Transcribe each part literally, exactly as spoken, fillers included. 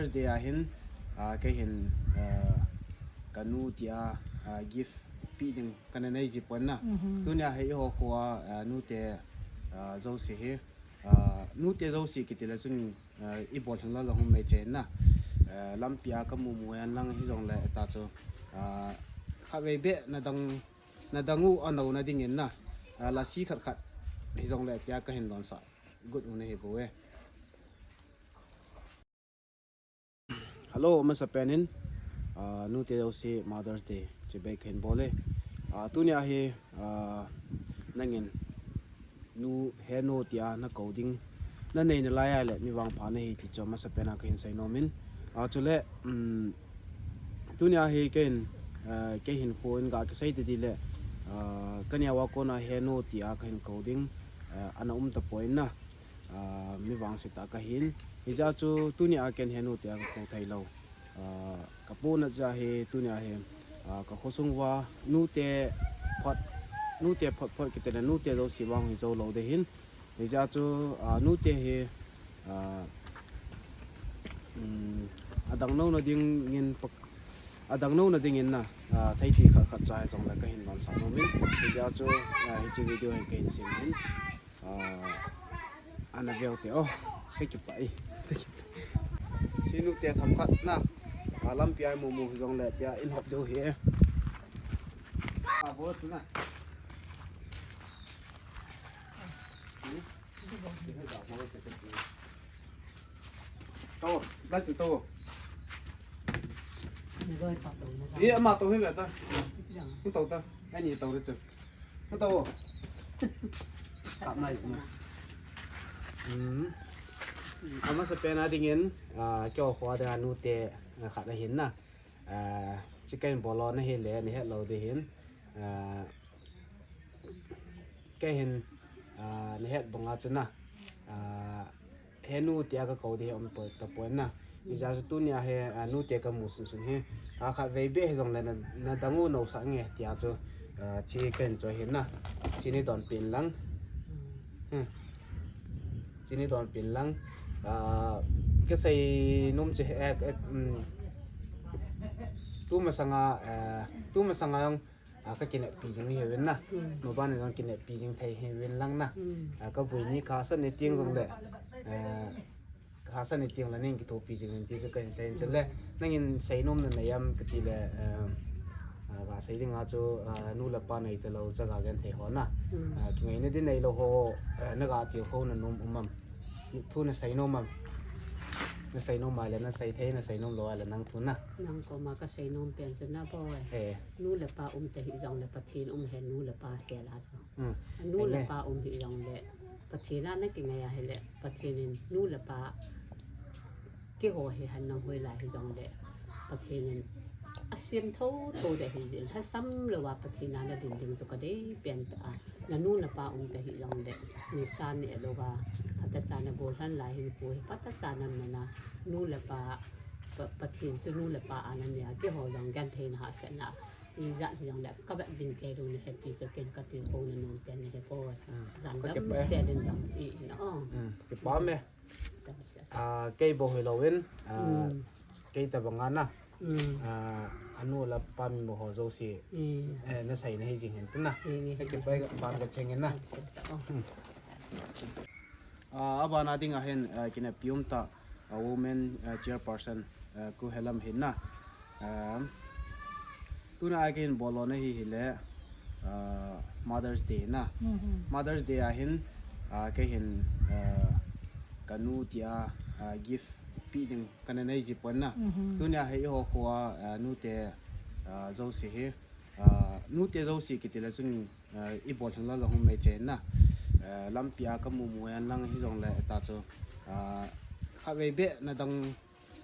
Mother's Day ahin, ah, kei hin, ah, kanu tia, ah, gift pe ding kana nei ji pon na. Mhm. Tunia hi eiho khoa, ah, nute, ah, jouse hi, ah, nute jouse kiti le chun, ah, ibol hing lou lou hung mai thei na. Ah, lampia kamu mu hen lang hijongle ta chu, ah, khatvei beh nadang, nadang u anouna dingin na. Ah, lasi khat khat hijongle tia kahin donsah got u nahi bou e. Hello, amasapen in, ah, nute jouse Mother's Day chibai kahin bol e. Ah, tunia hi, ah, nangin nu, henu tia nakou ding nanei nalai a le mi vangpha nahi ti chu amasapen a kahin seinom in. Ah, chule, um, tunia hi kei in, ah, kei hin kho in ga kasei tadi le, ah, kaneo a kona henu tia kahin kou ding, ah, ana um tapoi na. Ah, mi vangse tah kahin. Hijeh chun tunia kei in henu tia kakou thei lou. Ah, kapohnat jeh hi tunia hi, ah, kakhosung uva nute phot, nute phot phot kiti le nute jouse vang hi jou lou ding ahin. Hijeh chun, ah, nute hi, ah, um, adang nouna dingin, adang nouna dingin na, ah, theipi khat khat cha hijongle kahin donsah nom in. Hijeh chun, ah, hiche video hi kahin sem in. Ah, ana veu te o. Kakipah e. Hiche nute themkhat na. Ah, lampia imu mu hijongle tia in hop diu ahi. Ah, bol tu na. Tou, lai tu tou. Ni goi pa tou na. Ye, ama tou hi ve ta. Ni tou ta. Ai ni tou re chu. Tou. Kap nai chu. Hmm. Amasapen a dingin, ah, keiho khoa dinga nute, ah, khat ahin na. Ah, chicken bolona hile, nahet lou ding ahin. Ah, kei hin, ah, nahet banga chu na. Ah, henu tia kakou ding hi um poi tapoi na. Hijeh chun tunia hi, ah, nute kamu sunsun hi. Ah, khatvei beh hijongle na, nadang u nousah nge tia chu, ah, chi kahin choi ahin na. Chi nei donpeh in lang. Hmm. Chi nei donpeh in lang. Ah, kasei nom chu, eh, eh, um, tumasanga, eh, tumasanga jong, ah, kakineppi jing ahiuvin na. Hmm. Maban jong kineppi jing thei ahiuvin lang na. Hmm. Ah, kaboi ni kahahsat ni teng jongle, eh, kahahsat ni teng le nin kithopi jing in ti chu kahin sei in. Chule, nangin seinom nanei am kati le, eh, ah, kasei dinga chu, ah, nu le pa nei talou chaga genthei ho na. Hmm. Ah, kingaina ding neilou ho, eh, naga tilkhouna nom um am. Thu nasei nom am. Nasei nom ahile nasei thei, nasei nom lou ahile nang thu na. Nang koma kasei nom pen chu na boi. Eh. Nu le pa um tahih jongle Pathen um hen nu le pa khel a chu. Hmm. Nu le pa um hih jongle Pathen a nakingai ahile Pathen in nu le pa keiho hi hen nang hoilai hijongle Pathen in asem thotho ding ahi jeh in lhasam louva Pathen a nadin ding chu kadei pen tah a. Nanu napa um tahih jongle, nisa neh louva, phatechan nagolhan lai hinkho hi, phatechan naman a, nu le pa, Pa, Pathen chu nu le pa a nanei a, keiho jong genthei na hahsatna, ijat hijongle, kavet ding kei lou nahi ti chu ken katilkhouna nom pen nahi poi. Hmm. Jan damsel in jong i in o. Hmm. Kipa me. Damsel. Ah, kei bou hilou in, ah, hmm, kei tabang a na. Hmm. Ah, anu le apa mi mo ho jouse. Hmm. Eh, nasei nahi jing hen tuna. Hmm. Kei kipa ka pan ka cheng in na. Hmm. Ah, abana ding a hin, ah, kinapi um tah, ah, women, ah, chairperson, ah, Ku Helam hin na. Ah, tuna a kei hin bolna hi hile, ah, Mother's Day na. Hmm. Mother's Day a hin, ah, kei hin, ah, kanu tia, ah, gift pe ding kana nei ji pon na. Mhm. Tunia hi eiho khoa, ah, nute, ah, jouse hi, ah, nute jouse kiti le chun, ah, ibol hing lou lou hung mai thei na. Ah, lampi a kamu mu hen lang hijongle ta chu, ah, khatvei beh nadang,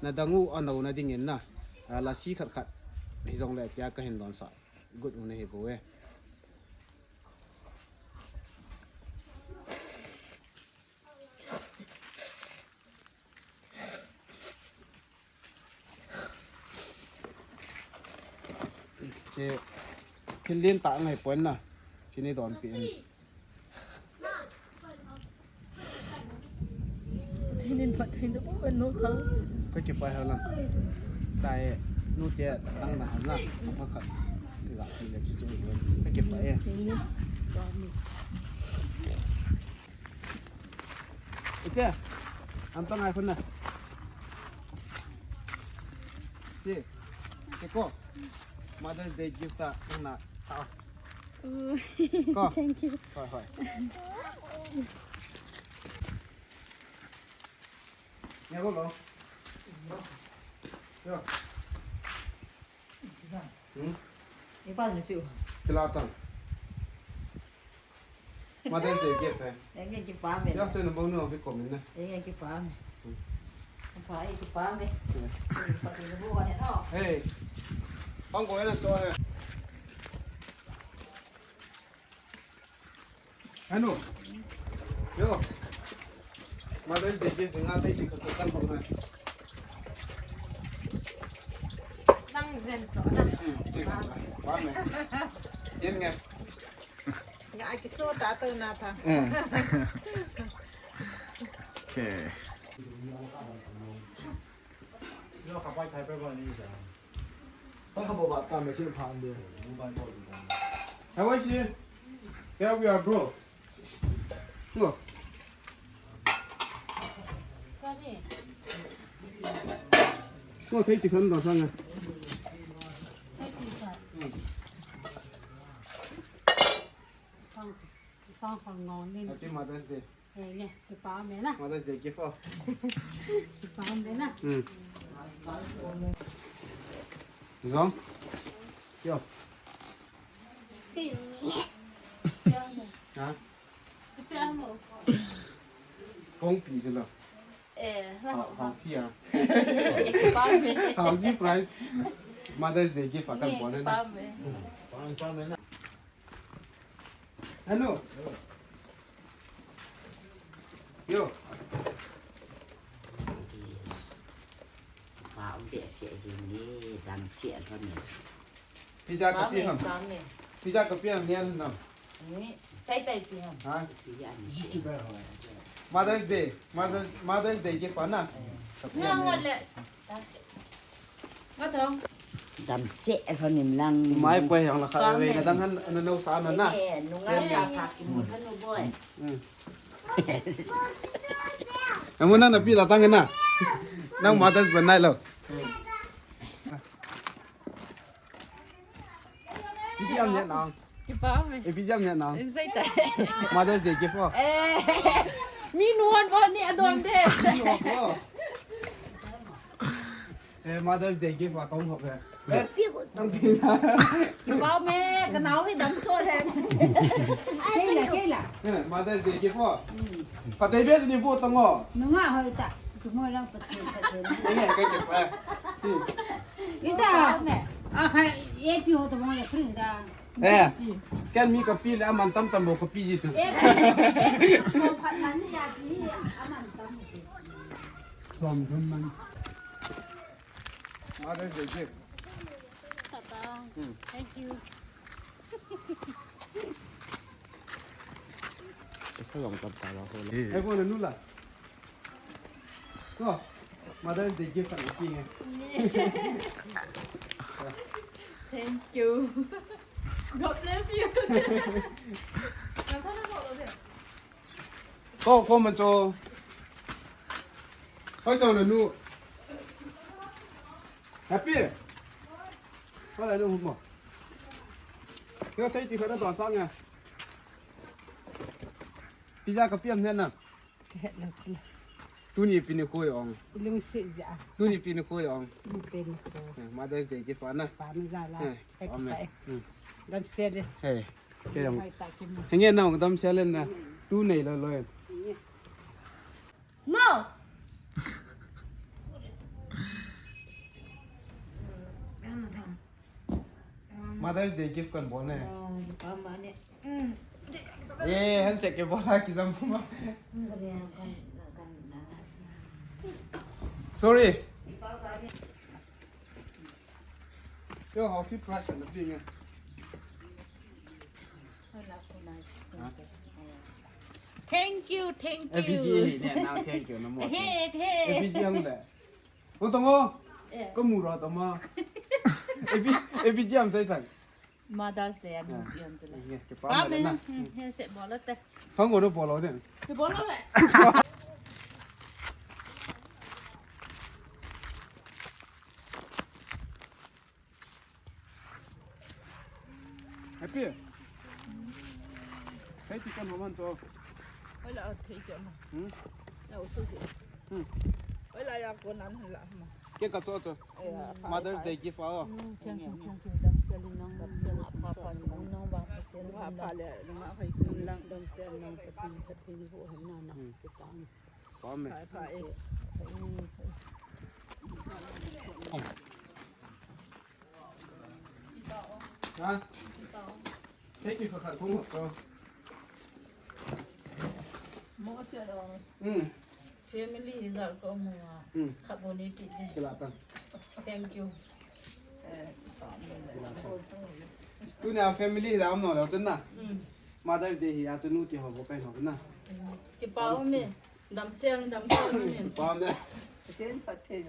nadang u anouna ding in na. Ah, lasi khat khat hijongle tia kahin donsah got u nahi bou e. Che, thil lentah ngai pon na. Chini donpi in. Thinin phat theina bou kan no kha. Kakipah e lang. Tai, nute, lang na ham lang. Pakhat. Ga pi le chi chu. Kakipah e. Iche. Am tang ai khun na. Chi. Che ko. Mother's Day gift ta na. Ta. Ko. Thank you. Hoi, hoi. Nge ko lo. Yo. Hmm? Ipa ni piu. Kila tang. Mother's Day gift e. Enge kipah me. Ya se no bang no ki comment na. Enge kipah me. Kipah e, kipah me. Kipah e, kipah me no. Hey. Bang ko na to he. Anu. Yo. Mother's Day gift nga dei ki khat kan bang na. Nang ven to na. Hmm, che kan. Ba me. Chen nge. Nga kiso ta to na ta. Hmm. Okay. Yo, ka pai thai pe ba ni ja. Ta ka bo ba ta me chin phan de. Mobile phone. Have I seen? Here we are, bro. Look. Look, take the phone, don't hang. Sang, sang phang ngau nin. Happy Mother's Day. He nge, kipah me na. Mother's Day gift o. Kipah me na. Hmm. Zong. Yo. Ha? Kong pi zelo. Eh, ha, ha si a. Kipah me. Ha si price. Mother's Day gift akan pon na. Kipah me. Hello. Yo. Pa um be se jing ni dam se lhon ni. Pizza ka pi ham. Pizza ka pi ham ni an nam. Ni sai tai pi ham. Ha? Pizza ni. Mother's Day. Mother's, Mother's Day gift pa na. Ka pi ham ni. Dam se lhon nim lang. Mai poi yang la kha ve na dang han na no sa na na. Eh, nunga ka pha ki mu thanu boi. Hmm. Amu na na pi la tang na. Nang Mother's Day nai lo. Pi ji am ne nang. Kipah me. Eh, pi ji am ne nang. Insai tai. Mother's Day gift o. Eh. Mi nuan bo ni adon de. Mi nuan bo. Eh, Mother's Day gift a kong hop he. Eh, nang pi na. Kipah me, ka nau hi dam so he. Keila, keila. Eh, Mother's Day gift o. Patei be ni bo tang o. Nunga hoi ta. Tu mo lang patei, patei. Eh, ke ke pa. Hmm. Ita. Kipah me. A khai, e pi ho to mo le kring da. Eh, ken mi ka pi le aman tam tam bo ka pi ji tu. Eh, so phat nan ni ya ji aman tam ji. Som dum man. Mother's Day gift. Tata. Hmm. Thank you. Esa long tam ta la ho le. Eh, ko na nu la. Ko, Mother's Day gift kan ki nge. Thank you. God bless you. Ko, ko man cho. Hoi cho na nu. Happy. Hoi la nu mo. Yo, thei ti kha da don sa nge. Pizza ka pi am ne na. Ka het lo sila. Tuni pi ni khoi ong. Lungsi ja. Tuni pi ni khoi ong. Ni pi ni khoi. Eh, Mother's Day gift ana. Pa na ja la. Eh, ka amen. Kipah e. Hmm. Dam se de. Hey. Ke dam. Mai ta ki mo. Henge na dam se le na. Tu nei lo lo. Mo. Mother's Day gift kan bol ne. Oh, pa ma ne. Mm. Eh, handshake ke bola ki jam puma. Sorry. Yo, how surprise kan pi nge. Thank you, thank you. F B G ne, now thank you, no more. Hey, hey. F B G ang le. Ko tongo. Eh. Ko mura tama. Ebi, ebi jam sai tan. Mother's Day ani. Ah. Yan tele. Ye, ke pa ma le na. Hmm, he se bola te. Khang ko no bola de. Ke bola le. Happy. Thei ti kan ho man to. Hoila thei ti ma. Hmm? Ya usu ti. Hmm. Hoila ya ko nan la ma. Ke ka cho cho. Ya. Mother's Day gift a o. Hmm, thank you, thank you. Damsel in nang, nang apa pa, nang ba pa sen. Nang apa le, nang apa ikun lang. Damsel nang Pathen, Pathen bu han na na. Hmm. Ke pa. Pa me. Pa, pa e. Ha? Thank you for that. Mo siya daw. Hmm. Family hi jal ko mo a. Hmm. Khat bou nei pe le. Kila ta. Thank you. Tunia family hi jam no le chun na. Hmm. Mother's Day hi a chun nu te ho bou kai ho na. Kipa um e. Damsel, damsel ni. Kipa um e. Pathen, Pathen.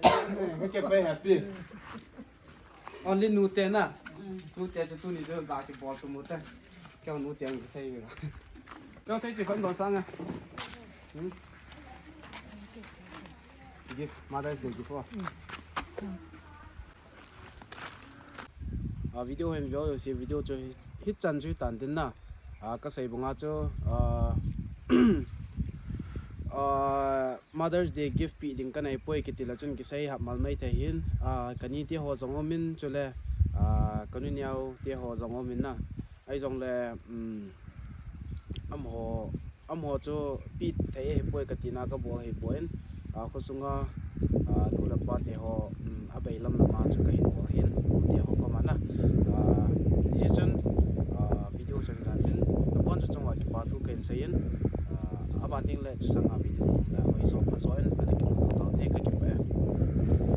Eh, ke pa happy. Only nu te na. Mm. Nu te chu tuni chu ga kibol tu mu te. Keu nu te ang sei ga. Keu thei ti khon don sang a. Hmm? Gift, Mother's Day gift o. A video hin view yo si video chu hi, hichan chu tan tin na. A, ka sei banga chu, a, a, Mother's Day gift pe ding ka nei poi kiti la chun kisei hap mal mai thei hin, a, ka ni te ho jong um in chule, a, ka nu neo te ho jong um in na. Ahi jong le, um, amaho, amaho chu pe thei ahi poi ka tina ka bol ahi poi in, a, khosunga, a, nu le pa te ho, um, a bei lam lama chu ka hin bol ahin, nu te ho koma na. A, hiche chun, a, video chun jan tin, nabon chu chunga kipa thu ka hin sei in, a, aban ding le chu sanga video le hoi so pha so in, ka